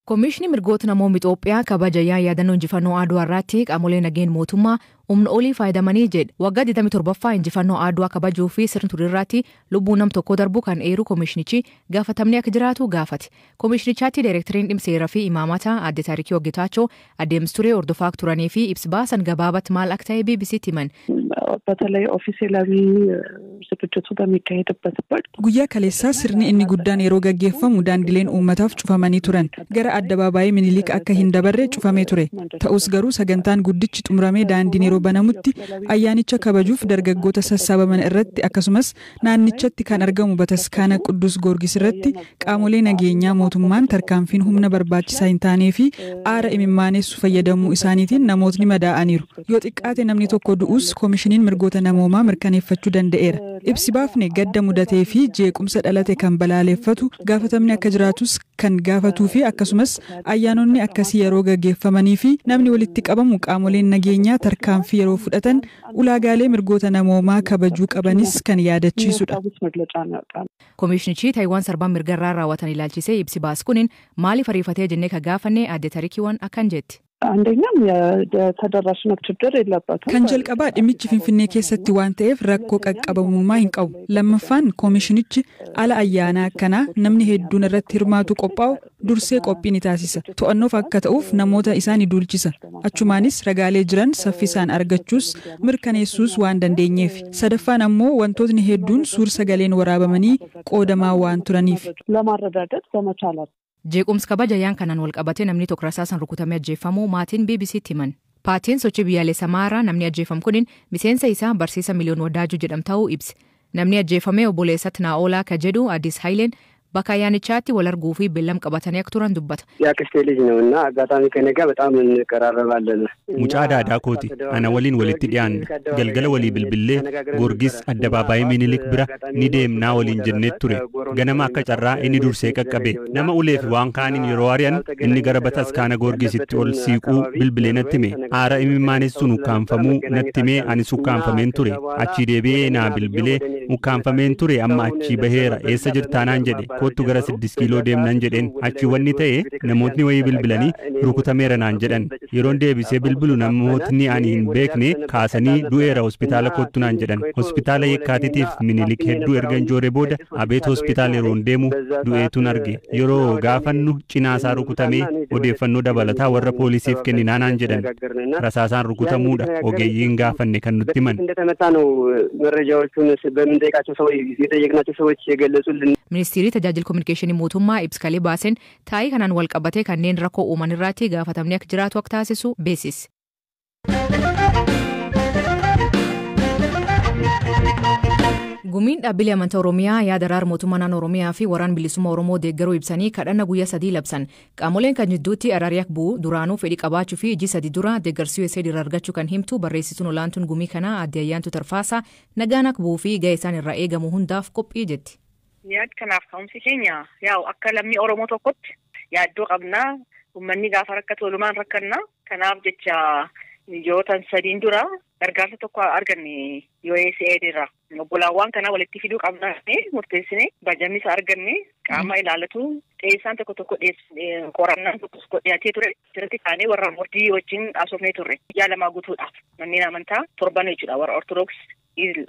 Komishinii mirgoota namoota Itoophiyaa kabaja yaadannoo injifannoo Adwaa irratti qaamolee nageen mootummaa humna olii fayyadamanii jedhe. Waggaa 27ffaa injifannoo Adwaa kabajuu fi sirna turirraatti lubbuu nam tokkoo darbu kan eeru komishinichi gaafatamni akka jiraatu gaafate. Komishinichaatti daayireektariin dhimma seeraa fi imaamata aadde Taarikii Hojjetaachoo adeemsa turee hordofaa turanii fi ibsa baasan gabaabatti maal akka ta'e BBCtti himan. በተለይ ኦፊሴላዊ ዝግጅቱ በሚካሄድበት ወቅት Guyyaa kaleessaa sirni inni guddaan yeroo gaggeeffamu daandileen uummataaf cufamanii turan. Gara addabaabaayii Minilik akka hin dabarre cufamee ture. Ta'us garuu sagantaan guddichi xumuramee daandiin yeroo banamutti ayyaanicha kabajuuf dargaggoota sassaabaman irratti akkasumas naannichatti kan argamu bataskaana Quddus Goorgis irratti qaamolee nageenyaa mootummaan tarkaanfiin humna barbaachisaa hin taanee fi aara imimmaanessu fayyadamuu isaaniitiin namootni madaa'aniiru. Yoo xiqqaate namni tokko du'us koomishiniin mirgoota namoomaa mirkaneeffachuu danda'eera. Ibsi baafne gadda mudatee fi jeequmsa dhalate kan balaaleffatu gaafatamni akka jiraatus kan gaafatuu fi akkasumas ayyaanonni akkasii yeroo gaggeeffamanii fi namni walitti qabamu qaamoleen nageenyaa tarkaanfii yeroo fudhatan ulaagaalee mirgoota namoomaa kabajuu qabanis kan yaadachiisudha. የሚያስታውስ መግለጫ ነው ያወጣነው። Komishinichi Taayiwaan sarbaa mirgarraa raawwatan ilaalchisee ibsi baas kuniin maaliif ariifatee jennee ka gaafanne aadde Tarikiiwwan akkan jetti. አንደኛም የተደራሽነት ችግር የለበትም። Kan jalqabaa dhimmichi Finfinnee keessatti waan ta'eef rakkoo qaqqabamummaa hin qabu. Lammaffaan koomishinichi ala ayyaanaa akkanaa namni hedduun irratti hirmaatu qophaa'u dursee qophii ni taasisa. To'annoof akka ta'uuf namoota isaa ni duulchisa. Achumaanis ragaalee jiran saffisaan argachuus mirkaneessuus waan dandeenyeef. Sadaffaan ammoo wantootni hedduun suur sagaleen waraabamanii qoodamaa waan turaniif. ለማረጋገጥ በመቻላቸው Jeequmsa kabaja ayyaana kanaan wal qabatee namni tokko rasaasaan rukutamee ajjeefamuu maatiin BBCtti himan. Paartiin sochii biyyaalessa Amaaraa namni ajjeefame kuniin miseensa isaa barsiisa Miliyoon Wadaajuu jedhamu ta'uu ibse. Namni ajjeefame obboleessatti Naa'olaa ka jedhu Addis Hayileen bakka ayyaanichaatti wal arguu fi beellama qabatanii akka turan dubbata. የአክስቴ ልጅ ነው እና አጋጣሚ ከእኔ ጋር በጣም እንቀራረባለን። Mucaa daadaa kooti. Ana waliin walitti dhiyaanna. Galgala walii bilbillee Goorgis addabaabaayii Minilik bira ni deemnaa waliin jennee ture. Ganama akka carraa inni dursee qaqqabe. Nama ulee fi waan kaaniin yeroo ari'an inni gara bataskaana Goorgisitti ol siiquu bilbilee natti hime. Aara imimmaanessuun ukkaanfamuu natti himee anis ukkaanfameen ture. Achii deebi'ee naa bilbilee ukkaanfameen ture amma achii baheera eessa jirtaanaan jedhe kottu gara 6 kiiloo deemnan jedheen. Achi wanni ta'e namootni wayii bilbilanii rukutameera naan jedhan. Yeroon deebisee bilbilu namootni ani hin beekne kaasanii du'eera hospitaala kottu naan jedhan. Hospitaala Yekkaatitiif Minilik hedduu erga jooree booda abeet hospitaala yeroon deemu du'eetun arge. Yeroo gaafannu cinaasaa rukutamee odeeffannoo dabalataa warra poolisiif kenninaa naan jedhan. Rasaasaan rukutamuudha ogeeyyiin gaafanne kan nutti himan. እንደተመታ ነው መረጃዎቹን በምንጠይቃቸው ሰዎች የጠየቅናቸው ሰዎች የገለጹልን። Ministeerri tajaajila kominikeeshinii mootummaa ibsa kalee baaseen taa'ii kanaan wal qabatee kanneen rakkoo uuman irratti gaafatamni akka jiraatu akka taasisu beeksise. Gumiin dhaabbilee amantaa Oromiyaa yaada araara mootummaa naannoo Oromiyaa fi waraana bilisummaa Oromoo deeggaruu ibsanii kadhanna guyyaa sadii labsan. Qaamoleen kan jidduutti araarri akka bu'u duraanuu fedhii qabaachuu fi iji sadii dura deeggarsi USAID irraa argachuu kan himtu barreessituun olaantuun gumii kanaa aadde Ayyaantuu Tarfaasaa nagaan akka bu'uu fi gahee isaan irraa eegamu hundaaf qophii jetti. Yaad kanaaf ka'umsi keenya yaa'u akka lammii Oromoo tokkotti yaaddoo qabnaa. Uummanni gaafa rakkatu walumaan rakkannaa. Kanaaf jecha biyyoota sadiin dura gargaarsa tokko arganne USAID irraa. Obbolaawwan kana walitti fiduu qabnaa murteessine bajanni isaa arganne qaama ilaallatu xeessaan tokko tokko qorannaan tokko tokko dhiyaatee ture. Asirratti kaanee warra murtii wajjin haasofnee turre. Guyyaa lamaa guutuudhaaf manneen amantaa torban jechuudha warra Ortodoks,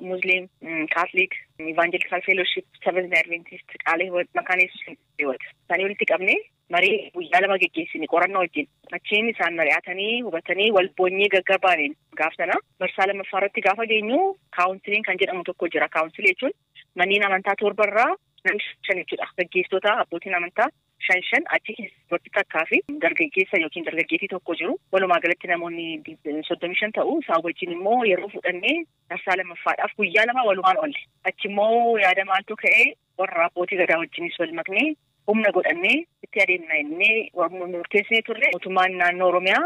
Muslim, Catholic, Evangelical Fellowship, Seventh Day Adventist, Qaalee Makaana Yesuus Hiwat. Isaanii walitti qabnee marii guyyaa lama geggeessine qorannoo wajjin. Achiin isaan mari'atanii hubatanii wal boonyee gaggabaaneen gaaf sana marsaa lammaffaa irratti gaafa geenyu kaawunsiliin kan jedhamu tokko jira. Kaawunsilii jechuun manneen amantaa torbarraa namni shan jechuudha. Gaggeessitoota abbootiin amantaa shan shan achi keessatti takkaa fi dargaggeessa yookiin dargaggeettii tokko jiru. Walumaa galatti namoonni 35 ta'u. Isaan wajjin immoo yeroo fudhannee marsaa lammaffaadhaaf guyyaa lama walumaan oolle. Achi immoo yaada maaltu ka'ee warra abbootii gadaa wajjinis wal maknee humna godhannee itti adeemna jennee murteessinee turre. Mootummaan naannoo Oromiyaa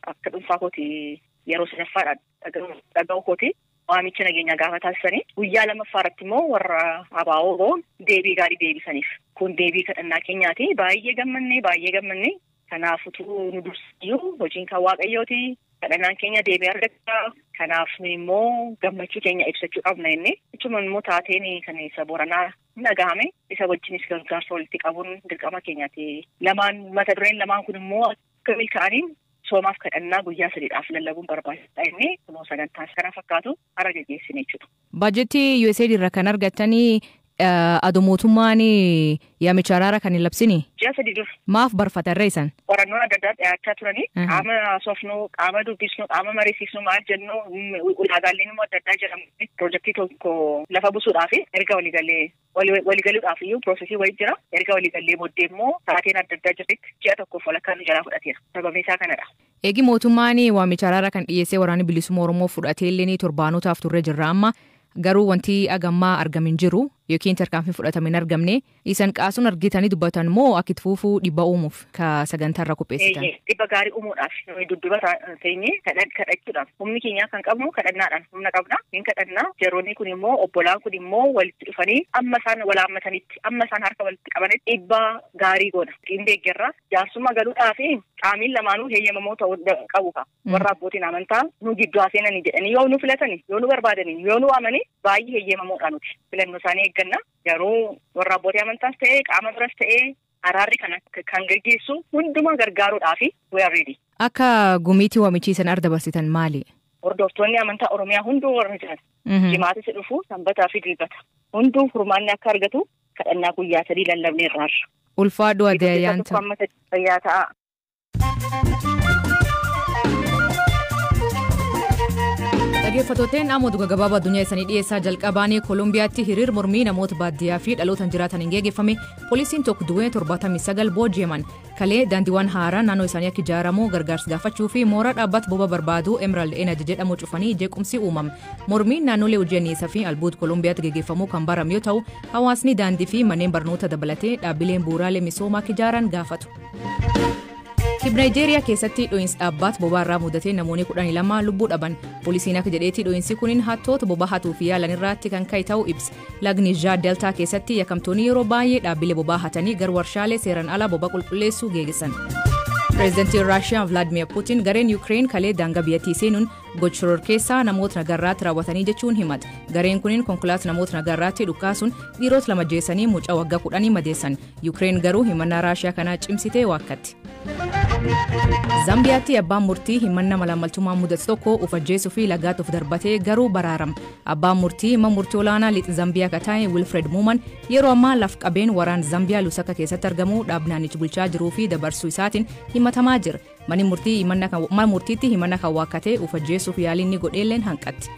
akka dhuunfaa kooti yeroo sadaffaadhaan dhaga'u kooti. Waamicha nageenyaa gaafa taasisanii guyyaa lammaffaa irratti immoo warra ABO deebii gaarii deebisaniif. Kun deebii kadhannaa keenyaati. Baay'ee gammanne baay'ee gammanne. Kanaaf utuu nu dursiyyuu hojiin kan Waaqayyooti. Kadhannaan keenya deebii argata. Kanaaf immoo gammachuu keenya ibsachuu qabna inni. Jechuun immoo taateen kan isa Booranaa hin dhagahame. Isa wajjinis gargaarsa walitti qabuun dirqama keenyaati. Lamaan mata dureen lamaan kun immoo akka milkaa'aniin soomaaf kadhannaa guyyaa sadiidhaaf lallabuun barbaachisaadha inni kunoo sagantaa kana fakkaatu har'a geggeessine jechuudha. Baajetii USAID irraa kan argattanii adoo mootummaan yaamicha araara kan hin labsini? Ji'a 3 dura. Maaf barfatarra isan? Qorannoon adda addaa dhiyaachaa turanii qaama soofnu, qaama dubbisnu, qaama mariisisnu maal jennu ulaagaaleen immoo adda addaa jedhamu piroojeektii tokko lafa buusuudhaaf erga waliigaluudhaaf iyyuu piroosesii wayii jira. Erga waliigallee booddee immoo taateen adda addaa jirtitti ji'a tokkoof walakkaa nu jalaa fudhateera. Sababni isaa kanadha. Eegi mootummaan waamicha araaraa kan dhiyeessee waraanni bilisummaa Oromoo fudhatee illee torbaanotaaf turre jirra amma. Garuu wanti agammaa argame hin jiru yookiin tarkaanfii fudhatame hin argamne isan qaasuun argitanii dubbatan moo akka itti fufuu dhibba uumuuf ka sagantaarra qopheessitan? Dhibba gaarii uumuudhaaf nuyi dudduuba teenyee kadhachuudhaaf humni keenya kan qabnu kadhannaadhaan humna qabna hin kadhannaa jaroonni kun immoo obbolaan kun immoo walitti dhufanii amma isaan walaammatanitti amma isaan harka walitti qabanitti dhibba gaarii goona. Hin deeggarra jaarsummaa galuudhaaf qaamiin lamaanuu heeyyamamoo ta'uu qabu warra abbootiin amantaa nu gidduu seenanii jedhanii yoo nu filatanii yoo nu barbaadanii yoo nu waamanii baay'ee heeyyamamoodha nuti filannoo isaanii eegganna. Garuu warra abbootii amantaas ta'ee qaama biras ta'ee araarri kana kan gaggeessu hundumaa gargaaruudhaaf we are ready. Akka gumiitii waamichiisan arda barsiitan maali? Hordoftoonni amantaa Oromiyaa hunduu warra jiran. Jimaatis dhufu sanbataa fi dilbata. Hunduu furmaanni akka argatu kadhannaa guyyaa 3 lallabnee irraarra. Ulfaadhu adde ayyaanta. Fayyaa ta'a. Dhaggeeffattooteen amma oduu gabaabaa addunyaa isaanii dhiyeessaa jalqabaanii Koolombiyaatti hiriir mormii namoota baadiyyaa fi dhalootaan jiraatan hin geggeeffame poolisiin tokko duwwee 79 booji'aman kalee daandiiwwan haaraa naannoo isaanii akka ijaaramu gargaarsa gaafachuu fi mooraa dhaabbata boba barbaadu Emerald Energy jedhamu cufanii jeequmsi uumame. Mormiin naannolee hojii anniisaa fi albuud Koolombiyaatti geggeeffamuu kan barame yoo ta'u hawaasni daandii fi manneen barnoota dabalatee dhaabbileen bu'uuraalee misoomaa akka ijaaran gaafatu. Naayijeeriyaa keessatti dho'iinsi dhaabbata bobaarraa mudatee namoonni 12 lubbuu dhaban. Poolisiin akka jedheetti dho'iinsi kunin hattoota bobaa hatuu fi yaalan irratti kan ka'e ta'uu ibsa. Lagni Niger Delta keessatti yakkamtoonni yeroo baay'ee dhaabbilee bobaa hatanii gara warshaalee seeraan alaa bobaa qulqulleessuu geessan. Pireezidantiin Raashiyaa Vilaadimir Puutiin gareen Yuukireen kalee daangaa biyyattii seenuun gocha keessaa namoota nagaarraatti raawwatanii jechuun himate. Gareen kunin konkolaataa namoota nagaarraatti dhukaasuun dhiirota 2 ajjeesanii mucaa waggaa 10 madeessan. Yuukireen garuu himannaa Raashiyaa kanaa cimsitee waakkatti. Zambiyaatti abbaan murtii himannaa malaamaltummaa mudate tokko of ajjeesuu fi lagaatti of darbatee garuu baraarame. Abbaan murtii mana murtii olaanaa lixa Zambiyaa kan ta'e Wilfred Muuman yeroo ammaa laf qabeen waraan Zambiyaa Lusaka keessatti argamu dhaabnaanichi bulchaa jiruu fi dabarsuu isaatiin himatamaa jira. Manni murtiitti himannaa kan waakkatee of ajjeesuuf yaaliin ni godheelleen hanqatti.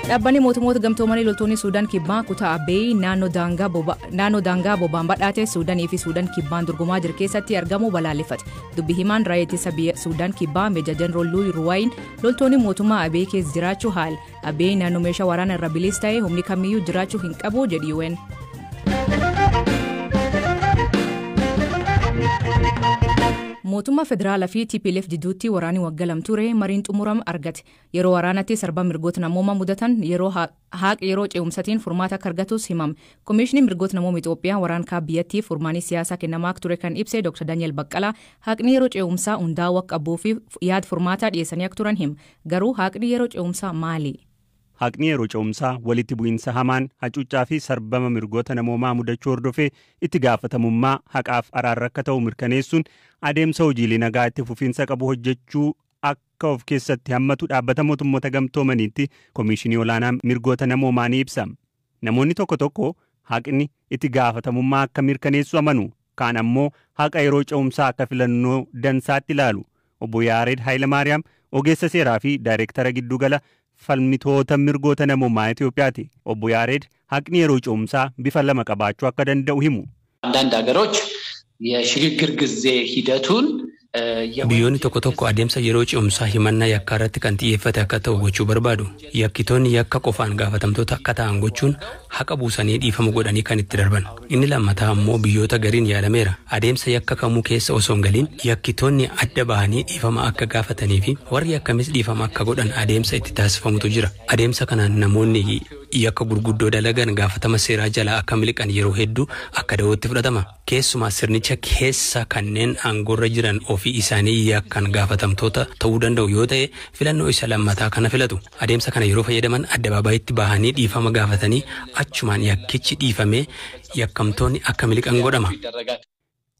Dhaabbanni mootummoota gamtoomanii loltoonni Suudaan kibbaa kutaa Abeey naannoo daangaa boba'aan badhaate Suudaanii fi Suudaan kibbaan dorgomaa jiru keessatti argamu balaaleffate. Dubbi himaan raayyaa ittisa biyya Suudaan kibbaa Meejar Jeneraal Luuyi Ruwaayin loltoonni mootummaa Abeey keessa jiraachuu haala. Abeey naannoo meeshaa waraana irra bilisa ta'e humni kamiyyuu jiraachuu hin qabu jedhi UN. Mootummaa federaalaa fi TPLF jidduutti waraanni waggaa 2 ture mariin xumurama argate. Yeroo waraanatti sarba mirgoota namoomaa mudatan yeroo haqa yeroo ce'umsaatiin furmaata akka argatus himame. Komishinii mirgoota namoomaa Itoophiyaa waraan kaaba biyyattii furmaanni siyaasaa kennamaa akka ture kan ibse Dr. Daniel Baqqalaa haqni yeroo ce'umsaa hundaa'uu akka qabuu fi yaada furmaataa dhiyeessanii akka turan hima. Garuu haqni yeroo ce'umsaa maali? Haqni yeroo ce'umsaa walitti bu'iinsa hamaan hacuuccaa fi sarbama mirgoota namoomaa mudachuu hordofee itti gaafatamummaa haqaaf araarra akka ta'u mirkaneessuun adeemsa hojiilee nagaa itti fufiinsa qabu hojjechuu akka of keessatti hammatu dhaabbata mootummoota gamtoomaniitti komishinii olaanaa mirgoota namoomaa ni ibsa. Namoonni tokko tokko haqni itti gaafatamummaa akka mirkaneessu amanu, kaan ammoo haqa yeroo ce'umsaa akka filannoo dansaatti ilaalu. Obbo Yaared Hayilamaariyaam ogeessa seeraa fi daayireektara giddugala falmitoota mirgoota namoomaa Itoophiyaati. Obbo Yaared haqni yeroo ce'umsaa bifa lama qabaachuu akka danda'u himu. አንዳንድ ሀገሮች የሽግግር ጊዜ ሂደቱን Biyyoonni tokko tokko adeemsa yeroo ce'umsaa himannaa yakkaa irratti kan xiyyeeffate akka ta'u gochuu barbaadu. Yakkitoonni yakka qofaan gaafatamtoota akka ta'an gochuun haqa buusanii dhiifama godhanii kan itti darban. Inni lammataa ammoo biyyoota gariin yaalameera. Adeemsa yakka kamuu keessa osoo hin galiin yakkitoonni adda bahanii dhiifama akka gaafatanii fi warri akkamis dhiifama akka godhan adeemsa itti taasifamutu jira. Adeemsa kanaan namoonni yakka gurguddoo dalagan gaafatama seeraa jalaa akka miliqan yeroo hedduu akka dawootti fudhatama. Keessumaa sirnicha keessa kanneen aangoorra jiran ofii isaanii yakkan gaafatamtoota ta'uu danda'u yoo ta'e filannoo isa lammataa kana filatu. Adeemsa kana yeroo fayyadaman addabaabayitti bahanii dhiifama gaafatanii achumaan yakkichi dhiifamee yakkamtoonni akka miliqan godhama.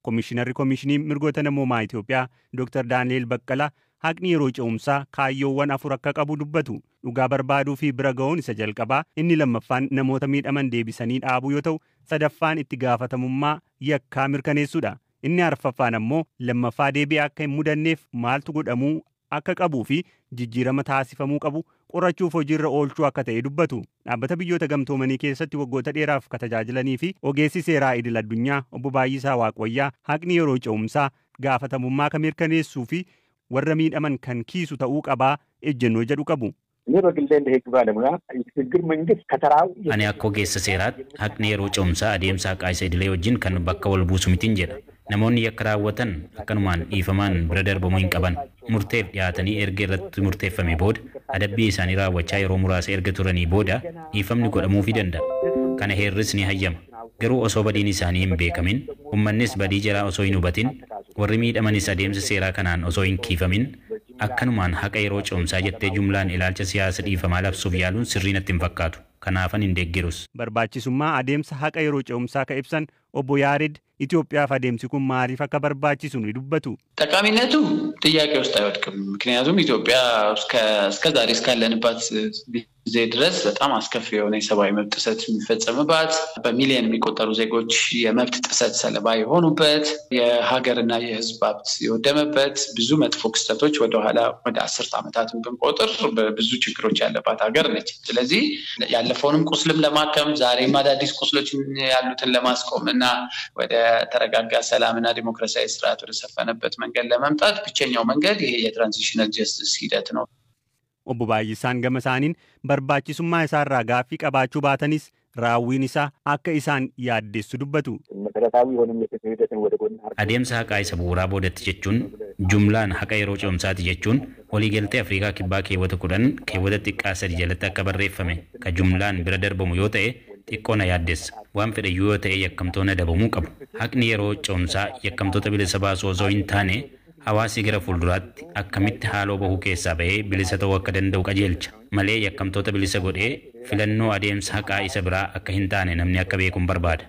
Komishinarri Komishinii Mirgoota Namoomaa Itoophiyaa Dr. Daani'el Baqqalaa haqni yeroo ce'umsaa kaayyoowwan 4 akka qabu dubbatu. Dhugaa barbaaduu fi bira ga'uun isa jalqabaa, inni lammaffaan namoota miidhaman deebisanii dhaabuu yoo ta'u, sadaffaan itti gaafatamummaa yakkaa mirkaneessuudha. Inni arfaffaan ammoo lammaffaa deebi'ee akka hin mudanneef maaltu godhamuu akka qabuu fi jijjiirama taasifamuu qabu qorachuuf hojiirra oolchuu akka ta'e dubbatu. Dhaabbata biyyoota gamtoomanii keessatti waggoota dheeraaf ka tajaajilanii fi ogeessi seeraa idil addunyaa obbo Baay'isaa Waaqwayyaa haqni yeroo ce'umsaa gaafatamummaa kan mirkaneessuu fi warra miidhaman kan kiisu ta'uu qabaa ejjennoo jedhu qabu. Ani akka ogeessa seeraatti haqni yeroo ce'umsaa adeemsa haqaa isa idilee wajjin kan bakka wal buusu mitiin jedha. Namoonni yakka raawwatan akkanumaan dhiifamaan bira darbamuu hin qaban. Murteef dhiyaatanii erga irratti murteeffame booda adabbii isaanii raawwachaa yeroo muraasa erga turanii booda dhiifamni godhamuufii danda'a. Kana heerris ni hayyama. Garuu osoo badiin isaanii hin beekamin, uummannis badii jaraa osoo hin hubatin, warri miidhamanis adeemsa seeraa kanaan osoo hin kiifamin, akkanumaan haqa yeroo ce'umsaa jettee jumlaan ilaalcha siyaasa dhiifamaa labsuuf yaaluun sirrii natti hin fakkaatu. Kanaafan hin deeggarus. Barbaachisummaa adeemsa haqa yeroo ce'umsaa ka ibsan obbo Yaared Itoophiyaaf adeemsi kun maaliif akka barbaachisu ni dubbatu. ጠቃሚነቱ ጥያቄ ውስጥ አይወድቅም። ምክንያቱም ኢትዮጵያ እስከ ዛሬ እስካለንባት ጊዜ ድረስ በጣም አስከፊ የሆነ የሰብአዊ መብት ጥሰት የሚፈጸምባት፣ በሚሊዮን የሚቆጠሩ ዜጎች የመብት ጥሰት ሰለባ የሆኑበት፣ የሀገርና የሕዝብ ሀብት የወደመበት ብዙ መጥፎ ክስተቶች ወደኋላ ወደ 10 ዓመታትን ብንቆጥር ብዙ ችግሮች ያለባት ሀገር ነች። ስለዚህ ያለፈውንም ቁስልም ለማከም ዛሬም አዳዲስ ቁስሎች ያሉትን ለማስቆም እና ወደ ተረጋጋ ሰላምና ዲሞክራሲያዊ ስርዓት ወደ ሰፈነበት መንገድ ለመምጣት ብቸኛው መንገድ ይሄ የትራንዚሽናል ጀስቲስ ሂደት ነው። Obbo Baay'isaan gama isaaniin barbaachisummaa isaarraa gaaffii qabaachuu baatanis raawwiin isaa akka isaan yaaddessu dubbatu. Adeemsa haqaa isa bu'uuraa boodatti jechuun jumlaan haqa yeroo ce'umsaati jechuun waliigaltee Afrikaa kibbaa keewwata 10 keewwata xiqqaa 3 jalatti akka barreeffame ka jumlaan bira darbamu yoo ta'e xiqqoo na yaaddessa. Waan fedhayyuu yoo ta'e yakkamtoonni adabamuu qabu. Haqni yeroo ce'umsaa yakkamtoota bilisa baasuu osoo hin taane hawaasi gara fuulduraatti akkamitti haaloo bahuu keessaa bahee bilisa ta'uu akka danda'u qajeelcha malee yakkamtoota bilisa godhee filannoo adeemsa haqaa isa biraa akka hin taane namni akka beekuun barbaada.